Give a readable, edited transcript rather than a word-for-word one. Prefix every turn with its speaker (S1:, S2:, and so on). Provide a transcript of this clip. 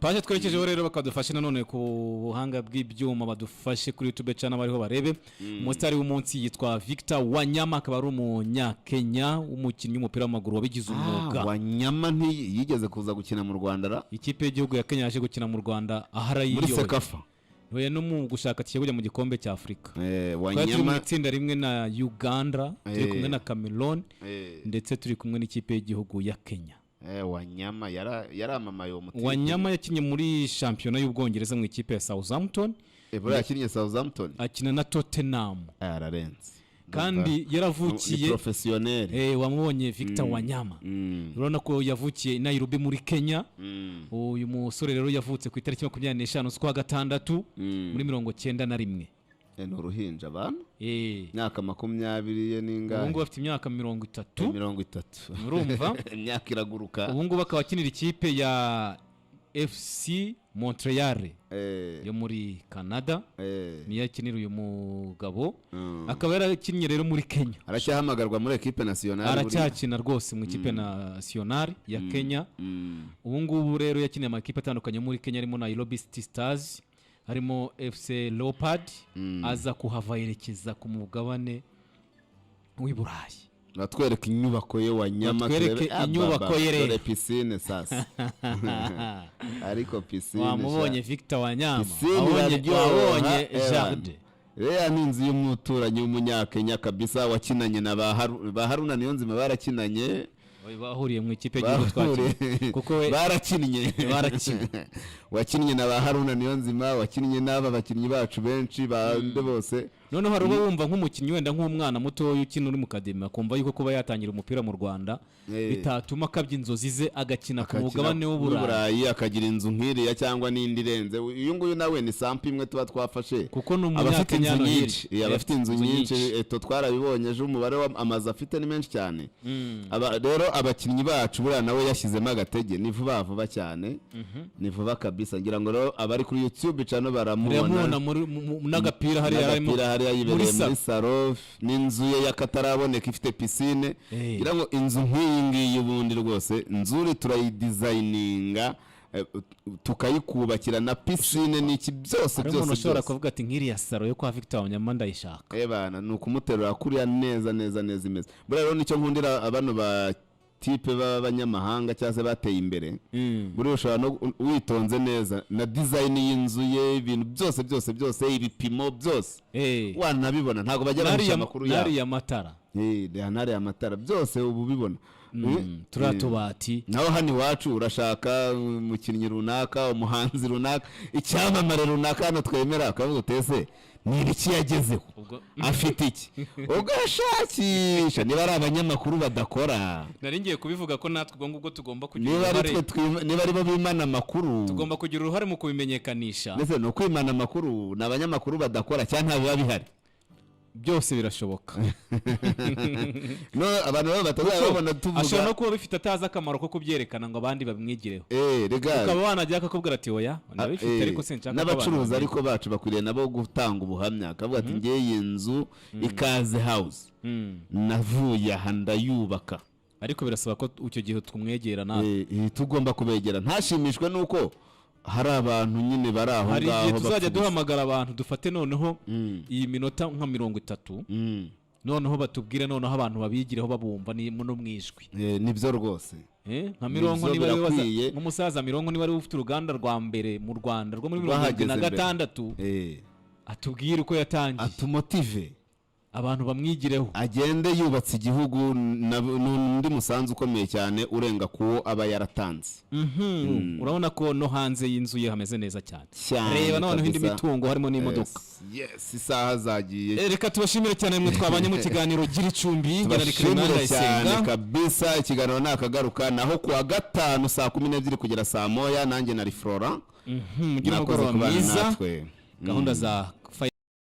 S1: Page twerekejeho rero, bakadufashe nanone ku buhanga bw'ibyuma, badufashe kuri YouTube channel bariho barebe. Umusitari w'umunsi yitwa Victor Wanyama, akaba ari Umunyakenya w'umukinnyi w'umupira w'amaguru wabigize umwuga.
S2: Wanyama ntiyigeze kuza gukina mu Rwanda ra?
S1: Ikipe y'igihugu ya Kenya yaje gukina mu Rwanda aho
S2: Muri
S1: arayiyoboye.
S2: CECAFA.
S1: Oya, no mu gushaka tike kujya mu gikombe cya Afurika. Twari turi mu
S2: Wanyama.
S1: itsinda rimwe na Uganda, turi kumwe na Cameroon, ndetse turi kumwe n'ikipe y'igihugu ya Kenya.
S2: Wanyama yaramamaye uwo mutipe.
S1: Wanyama yakinnye muri shampiyona y'Ubwongereza mu ikipe ya Southampton.
S2: Buriya yakinnye Southampton.
S1: Akina na Tottenham.
S2: Ararenze.
S1: Kandi
S2: Ni
S1: yaravukiye
S2: professionnel.
S1: Wamubonye Victor Wanyama, urabona ko yavukiye i Nairobi muri Kenya. Uyu musore rero yavutse ku itariki 25 z'ukwa gatandatu muri 91.
S2: Ni uruhinja abantu. Imyaka 20 ye
S1: Ubu
S2: n'ingahe?
S1: ngubu afite imyaka 30.
S2: 30.
S1: Urumva?
S2: Imyaka iraguruka.
S1: Ubu ngubu akaba akinira ikipe ya FC Montreal yo muri Canada. Niyo akinira uyu mugabo. Akaba yarakinnye rero muri Kenya.
S2: Aracyahamagarwa muri équipe nationale buriya.
S1: Aracyakina rwose mu ikipe nationale ya Kenya. Ubu ngubu rero yakiniye amakipe atandukanye muri Kenya, harimo Nairobi City Stars, harimo FC Leopard, aza kuhava yerekeza ku mugabane w'i Burayi.
S2: Batwereka inyubako ye Wanyama.
S1: Batwereke
S2: turebe. Ah,
S1: inyubako
S2: baba,
S1: ye rero.
S2: Dore piscine sasa, ariko piscine
S1: Wamubonye
S2: sha.
S1: Victor Wanyama?
S2: Piscine iraryoha,
S1: Wabonye
S2: ewana.
S1: jardin?
S2: Iriya ni inzu y'umuturanyi w'Umunyakenya kabisa, wakinanye na ba Haruna Niyonzima, barakinanye.
S1: Bahuriye mu ikipe y'igihugu twakinnye kuko we
S2: Barakinnye.
S1: Barakinnye.
S2: Wakinnye na ba Haruna Niyonzima, wakinnye n'aba bakinnyi bacu benshi bande bose.
S1: Noneho hari uba wumva nk'umukinnyi, wenda nk'umwana mutoya ukina uri mu academy, akumva yuko kuba yatangira umupira mu Rwanda bitatuma akabya inzozi ze, agakina ku
S2: Akakina
S1: mugabane w'Uburayi.
S2: w'Uburayi, akagira inzu nk'iriya cyangwa n'indi irenze. Uyu nguyu nawe ni sample imwe tuba twafashe.
S1: Kuko ni
S2: Abafite
S1: Umunyakenya
S2: inzu
S1: hano hirya.
S2: nyinshi, abafite inzu
S1: Inzu
S2: nyinshi.
S1: nyinshi.
S2: Eto twarabibonye ejo, umubare w'amazu afite ni menshi cyane. Aba rero abakinnyi bacu, buriya nawe yashyizemo agatege, ni vuba vuba cyane, ni vuba kabisa. Ngira ngo rero abari kuri YouTube channel
S1: Baramubona.
S2: baramubona.
S1: Muri n'agapira hariya arimo.
S2: N'agapira hariya yibereye
S1: muri
S2: muri salon, n'inzu ye y'akataraboneka ifite piscine. Ngira ngo inzu nk'iyi ngiyi ubundi rwose nzuri turayidesigninga, tukayikubakira na piscine n'iki byose.
S1: Hari
S2: Byose
S1: umuntu ushobora
S2: byose.
S1: kuvuga ati: "Nk'iriya salon yo kwa Victor Wanyama ndayishaka."
S2: Ebana, ni ukumuterura kuriya neza neza neza imeze. Buriya rero nicyo nkundira bano ba type b'abanyamahanga cyangwa se bateye imbere. Buriya ushobora no witonze neza na design y'inzu ye, ibintu byose byose byose, ibipimo byose wanabibona, ntabwo bajya bahisha amakuru yabo.
S1: N'ariya matara.
S2: N'ariya matara byose uba ubibona.
S1: Turiya tubati.
S2: Naho hano iwacu urashaka umukinnyi runaka, umuhanzi runaka, icyamamare runaka hano twemera, ukavuga uti: "Ese ni ibiki yagezeho?" Afite iki? Ugashakisha niba ari abanyamakuru badakora.
S1: Nari ngiye kubivuga ko natwe ubwo ngubwo tugomba kugira
S2: Niba ari
S1: uruhare.
S2: twe niba ari bo bimana amakuru.
S1: Tugomba kugira uruhare mu kubimenyekanisha.
S2: Ndetse ni ukwimana amakuru, ni abanyamakuru badakora cyangwa nta biba bihari.
S1: Byose birashoboka.
S2: No abantu baba batazaba babona tuvuga.
S1: Ashobora no kuba bifite atazi akamaro ko kubyerekana ngo abandi babimwigireho.
S2: Rega
S1: Ukaba wanajya akakubwira ati: "Oya, ndabifite, ariko sinshaka ko abantu
S2: n'abacuruzi
S1: babimenya."
S2: Ariko bacu bakwiriye nabo gutanga ubuhamya, akavuga ati: "Ngewe iyi nzu Ikaze House navuye aha ndayubaka."
S1: Ariko birasaba ko icyo gihe tumwegera natwe.
S2: Tugomba kubegera, ntashimishwe n'uko hari abantu nyine bari aho
S1: Hari
S2: ngaho
S1: igihe tuzajya
S2: bapfa ubusa.
S1: duhamagara abantu, dufate noneho iyi minota nka 30, noneho batubwire, noneho abantu babigireho babumva ni no mu ijwi.
S2: Nibyo rwose.
S1: Nka Mironko,
S2: Nibyo,
S1: niba ari we
S2: birakwiye.
S1: nk'umusaza Mironko, niba ari we ufite uruganda rwa mbere mu Rwanda rwo muri mirongo irindwi
S2: Rwahageze
S1: na
S2: mbere.
S1: gatandatu, atubwire uko yatangiye.
S2: Atumotive.
S1: Abantu bamwigireho.
S2: Agende yubatse igihugu n'undi musanzu ukomeye cyane urenga kuwo aba yaratanze.
S1: Urabona ko no hanze y'inzu ye hameze neza cyane.
S2: Cyane.
S1: Reba noneho indi
S2: Kabisa.
S1: mitungo, harimo n'imodoka.
S2: Yes, isaha zagiye.
S1: Reka tubashimire cyane mwe twabanye mu kiganiro Gira Icumbi. Njye na
S2: Tubashimire
S1: Clement
S2: cyane
S1: Ndayisenga.
S2: kabisa. Ikiganiro ni akagaruka, naho kuwa gatanu saa 12 kugera saa 1, nanjye na Flora.
S1: Mugire
S2: Mwakoze
S1: umugoroba
S2: kubana
S1: mwiza.
S2: natwe.
S1: Gahunda za